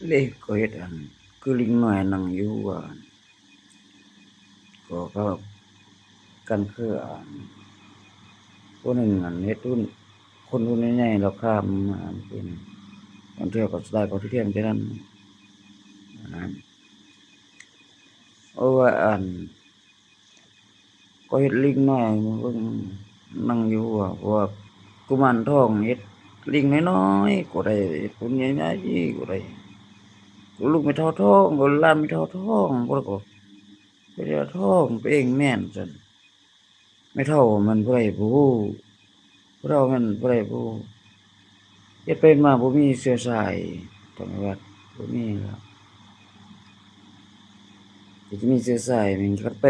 ເລກກໍເຮັດອັນຄືລິງນ້ອຍນັ່ງຢູ່ວ່າ ກໍເຂົ້າກັນຄືອັນ ຜູ້ໜຶ່ງອັນເຮັດຮຸ້ນ ຄົນຮຸ້ນໃຫຍ່ໆ ລາວຂ້າມອັນເປັນ ບາງເທື່ອກໍສະໄຕກໍທຽມຈັ່ງນັ້ນ ອັນນັ້ນ ເອີ ວ່າອັນ ກໍເຮັດລິງນ້ອຍເບິ່ງ ນັ່ງຢູ່ວ່າ ເພາະວ່າກຸມານທອງເຮັດລິງນ້ອຍໆກໍໄດ້ ເຮັດຄົນໃຫຍ່ໆກໍໄດ້ ລູກແມ່ເຖົ້າທອງ ກໍຫຼານແມ່ເຖົ້າທອງ ບໍ່ໄດ້ກໍໄປເຖົ້າທອງໄປເອງແມ່ນຊັ້ນ ແມ່ເຖົ້າແມ່ນຜູ້ໃດບໍ່ຮູ້ ຜູ້ເຖົ້າແມ່ນຜູ້ໃດບໍ່ຮູ້ ເຮັດໄປມາບໍ່ມີເຊື້ອສາຍ ທາງວັດບໍ່ມີແລ້ວ ທີ່ຈະມີເຊື້ອສາຍ ແມ່ນຄັນໄປ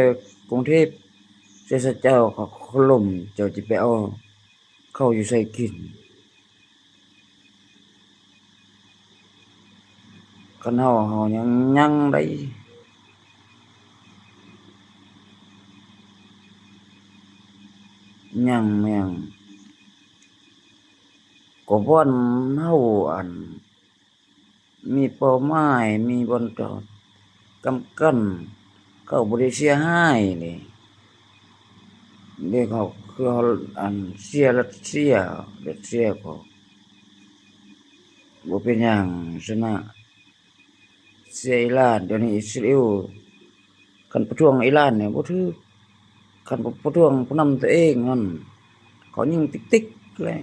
ກຸງເທບ ເຊື້ອສາຍເຈົ້າເຂົາລົມ ເຈົ້າຈະໄປເອົາເຂົ້າຢູ່ໃສກິນ ຄັນເຮົາ ເຮົາຍັງ ຍັງໄດ້ ຍັງ ຍັງ ກໍບ່ອນເຮົາອັນ ມີເປົ້າໝາຍ ມີບ່ອນຈອດກຳກັນ ເຂົາບໍ່ໄດ້ເສຍຫາຍເດ້ ເດ້ເຂົາ ຄືເຮົາອັນເຊຍຣັດເຊຍ ຣັດເຊຍກໍບໍ່ເປັນຫຍັງ ຊະນະ ເຊຍອີຣານ ດຽວນີ້ອິດສະຣາເອວ ຄັນປະທ້ວງອີຣານນີ້ບໍ່ຖືກ ຄັນປະທ້ວງຜູ້ນຳຕົວເອງຫັ້ນ ເຂົາຍິງຕິກໆເລີຍ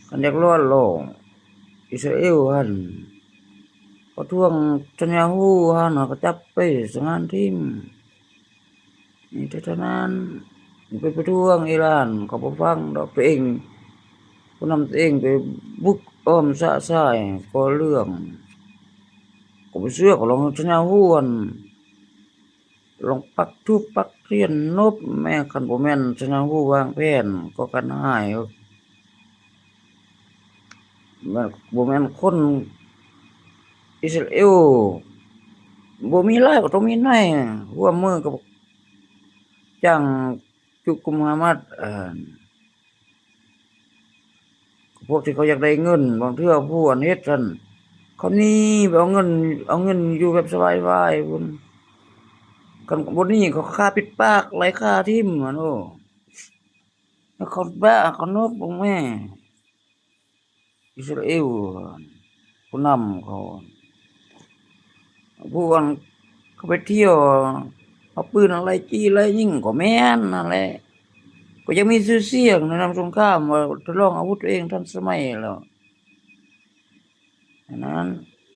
ຄັນຢາກລ້ວນໂລກ ອິດສະຣາເອວຫັ້ນ ປະທ້ວງເນະຕານຍາຮູ້ຫັ້ນ ເຂົາຈັບໄປສັງຫານຖິ້ມ ນີ້ເທົ່ານັ້ນ ໄປປະທ້ວງອີຣານ ເຂົາບໍ່ຟັງດອກ ຕົວເອງ ຜູ້ນຳຕົວເອງໄປບຸກອ້ອມຊະຊາຍກໍ່ເລື່ອງ ກໍບໍ່ເຊື່ອ ກໍລອງເນະຕານຍາຮູ້ຫັ້ນ ລອງປັກທູບປັກທຽນນົບແມ້ ຄັນບໍ່ແມ່ນເນະຕານຍາຮູ້ວາງແຜນກໍ່ການຮ້າຍ ບໍ່ແມ່ນຄົນອິດສະຣາເອວ ບໍ່ມີຫຼາຍກໍຕ້ອງມີໜ້ອຍ ຮ່ວມມືກັບຈ້າງຈຸກຸມຮາມາດ ເອີ ພວກທີ່ເຂົາຢາກໄດ້ເງິນ ບາງເທື່ອຜູ້ອັນເຮັດຫັ້ນ ເຂົາໜີໄປເອົາເງິນ ເອົາເງິນຢູ່ແບບສະບາຍໆພຸ້ນ ຄັນບໍ່ໜີເຂົາຂ້າປິດປາກ ໄລ່ຂ້າຖິ້ມຫັ້ນ ໂອ້ ເຂົາບ້າ ເຂົານົບເບິ່ງແມ້ ອິດສະຣາເອວ ຜູ້ນຳເຂົາ ຜູ້ອັນເຂົາໄປທ່ຽວ ເອົາປືນໄລ່ຈີ້ໄລ່ຍິງ ກໍແມ່ນນັ້ນແຫຼະ ກໍຍັງມີຊື່ສຽງໃນນາມສົງຄາມ ວ່າທົດລອງອາວຸດຕົວເອງທັນສະໄໝແລ້ວ ອັນນັ້ນ